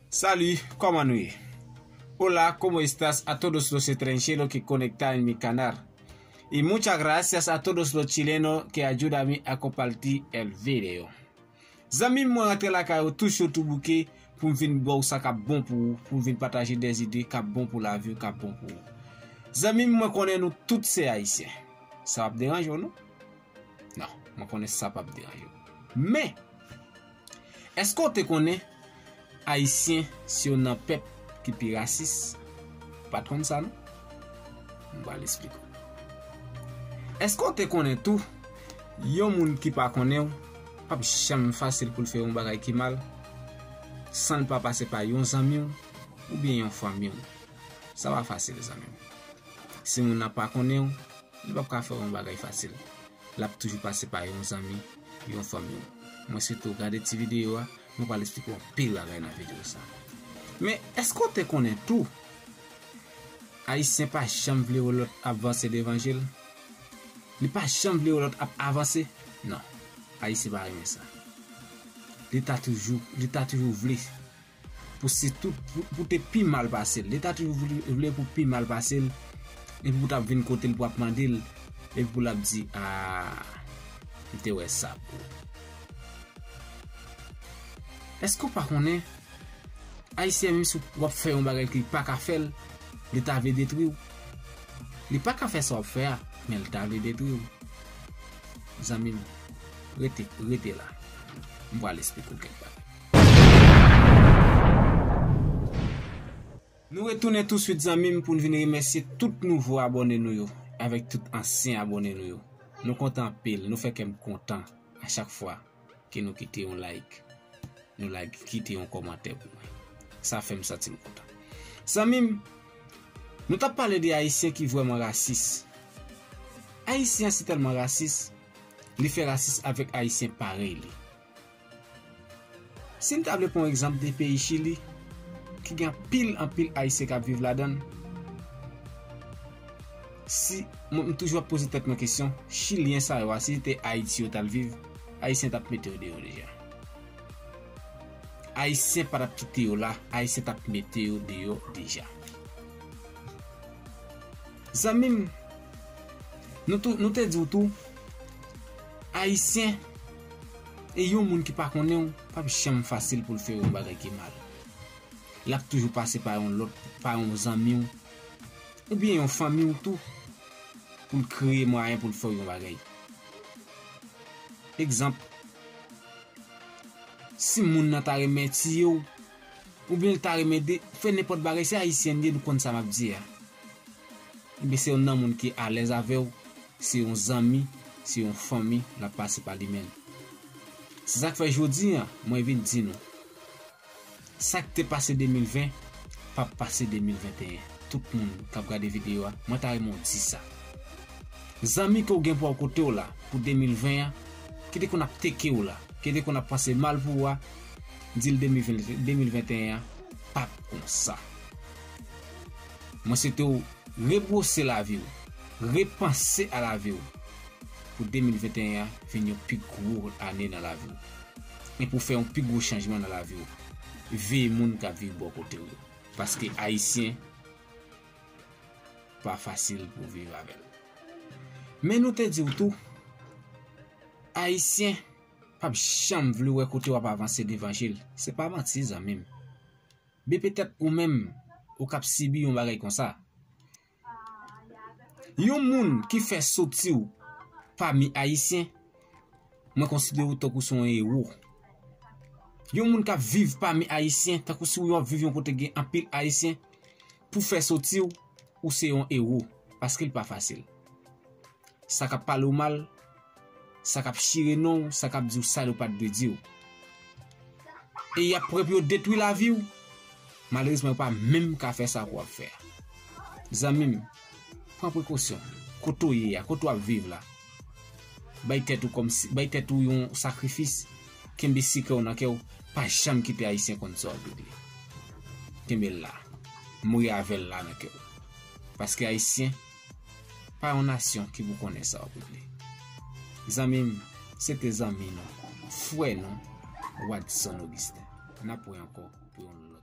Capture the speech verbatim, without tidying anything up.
Salut, comment nous? Hola, ¿cómo estás? A todos los extranjeros que conectan en mi canal. Y muchas gracias a todos los chilenos que ayudan a compartir el video. Zanmi m, mwen rantre lakay ou toujou tou bouke pou m vin ba w sa k ap bon pou ou, pou m vin pataje de zide k ap bon pou lavi w, k ap bon pou ou. Zanmi m, mwen konnen nou tout se Ayisyen. Sa p ap deranje w, non? Non, mwen konnen sa p ap deranje w. Men, èske w te konnen Ayisyen se youn nan pèp ki pi rasis? Ou pa t konn sa, non? M pral esplike w. Èske w te konnen tou, yon moun ki pa konnen w, p ap janm fasil pou l fè yon bagay ki mal, san l pa pase pa yon zanmi w, oubyen yon fanmi w? Sa pa fasil, zanmi m. Si moun nan pa konnen w, li p ap ka fè w yon bagay fasil. L ap toujou pase pa yon zanmi, yon fanmi w. Mwen swete w gade ti videyo a, mwen pral esplike w anpil bagay nan videyo sa. Men, èske w te konnen tou, Ayisyen pa janm vle wè lòt ap vanse devan je l? Li pa janm vle wè lòt ap avanse? Non, Ayisyen pa renmen sa. Li ta toujou, li ta toujou vle pou sitou pou, pou te pi mal pase l. Li ta toujou vle, vle pou pi mal pase l, epi pou t ap vin kote l pou ap mande l, epi pou l ap di, "A, m te wè sa pou ou." Èske w pa konnen Ayisyen, menm si w ap fè yon bagay ki li pa ka fè l, li ta vle detwi w? Li pa ka fè sa w ap fè a, men li ta vle detwi w. Zanmi m, rete, rete la. M pral esplike w kèk bagay. Nou retounen touswit, zanmi m, pou n vin remèsye tout nouvo abòne nou yo, avèk tout ansyen abòne nou yo. Nou kontan anpil, nou fè kè m kontan a chak fwa ke nou kite yon like. Nou like, kite yon kòmantè pou mwen. Sa fè m santi m kontan. Zanmi m, nou t ap pale de Ayisyen ki vrèman rasis. Ayisyen an si tèlman rasis, li fè rasis avèk Ayisyen parèy li. Si n ta vle pran yon egzanp de peyi Chili, ki gen anpil, anpil Ayisyen k ap viv ladan l, si, mwen, m toujou ap poze tèt mwen kesyon, Chilyen sa yo a, si se te Ayiti yo t al viv, Ayisyen t ap mete yo deyò deja. Ayisyen pa t ap kite yo la, Ayisyen t ap mete yo deyò deja. Zanmi m, nou tou, nou te di w tou, Ayisyen e yon moun ki pa konnen w, p ap janm fasil pou l fè yon bagay ki mal. L ap toujou pase pa yon lòt, pa yon zanmi w, oubyen yon fanmi w tou, pou l kreye mwayen pou l fè w yon bagay. Egzanp, si moun nan ta renmen tiye w, oubyen l ta renmen de, fè nenpòt bagay, se Ayisyen li ye, nou konn sa m ap di a. Ebyen, se youn nan moun ki alèz avè w, se yon zanmi, se yon fanmi, l ap pase pa li menm. Se sa k fè jodi a, mwen vin di nou, sa k te pase de mil ven, p ap pase de mil venteyen. Tout moun k ap gade videyo a, mwen ta renmen w di sa. Zanmi ke w gen bò kote w la, pou de mil ven an, ki te konn ap teke w la, ki te konn ap panse mal pou ou a, di l de mil ven, de mil venteyen an p ap konsa. Mwen swete w rebwose lavi w, repanse a lavi w, pou de mil venteyen an vin yon pi gwo ane nan lavi w. E pou fè yon pi gwo chanjman nan lavi w, veye moun k ap viv bò kote w yo. Paske Ayisyen pa fasil pou viv avè l. Men nou te di w tou, Ayisyen p ap janm vle wè kote w ap avanse devan je l. Se pa manti, zanmi m. Men petèt ou menm, ou k ap sibi yon bagay konsa. Yon moun ki fè soti w pami Ayisyen, mwen konsidere w tankou se yon ewo. Yon moun k ap viv pami Ayisyen, tankou si w ap viv yon kote gen anpil Ayisyen, pou fè soti w, ou se yon ewo, paske l pa fasil. Sa k ap pale w mal, sa k ap chire non w, sa k ap di w sa yo pa t dwe di w. E y ap prè pou yo detwi lavi w, malerezman, yo pa menm ka fè sa ke w ap fè a. Zanmi m, pran prekosyon. Kote w ye a, kote w ap viv la, bay tèt ou kòmsi, bay tèt ou yon sakrifis. Kenbe sekrè w nan kè w. Pa janm kite Ayisyen konn sa w ap regle. Kenbe l la. Mouri avè l la nan kè w. Paske Ayisyen pa yon nasyon ki pou konnen sa w ap regle. Zanmi m, se te zanmi nou, frè nou, Wadson Augustin. N ap wè ankò pou yon